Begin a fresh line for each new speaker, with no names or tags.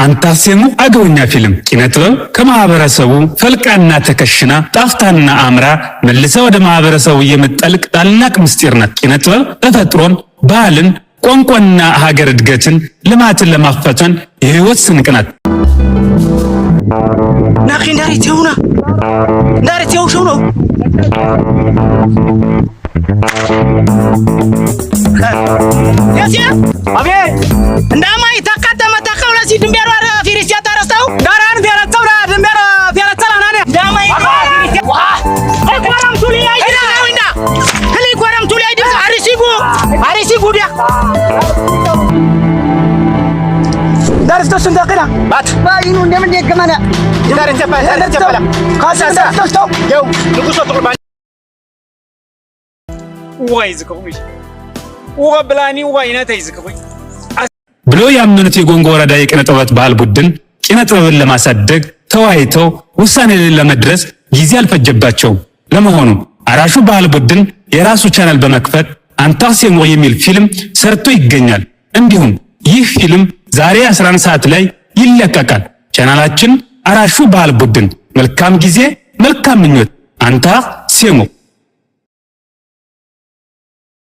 አንታሴሙ አገውኛ ፊልም ኪነ ጥበብ ከማህበረሰቡ ፈልቃና ተከሽና ጣፍታና አምራ መልሳ ወደ ማህበረሰቡ የምትጠልቅ ታላቅ ምስጢር ናት። ኪነ ጥበብ ተፈጥሮን፣ ባህልን፣ ቋንቋና ሀገር እድገትን ልማትን ለማፈተን የህይወት ስንቅ ናት። ብሎ ያመኑት የጎንጎ ወረዳ የኪነ ጥበባት ባህል ቡድን ኪነ ጥበብን ለማሳደግ ተወያይተው ውሳኔ ላይ ለመድረስ ጊዜ አልፈጀባቸውም። ለመሆኑ አራሹ ባህል ቡድን የራሱ ቻናል በመክፈት አንታሴሞ የሚል ፊልም ሰርቶ ይገኛል። እንዲሁም ይህ ፊልም ዛሬ 11 ሰዓት ላይ ይለቀቃል። ቻናላችን አራሹ ባህል ቡድን። መልካም ጊዜ፣ መልካም ምኞት። አንታ ሴሞ።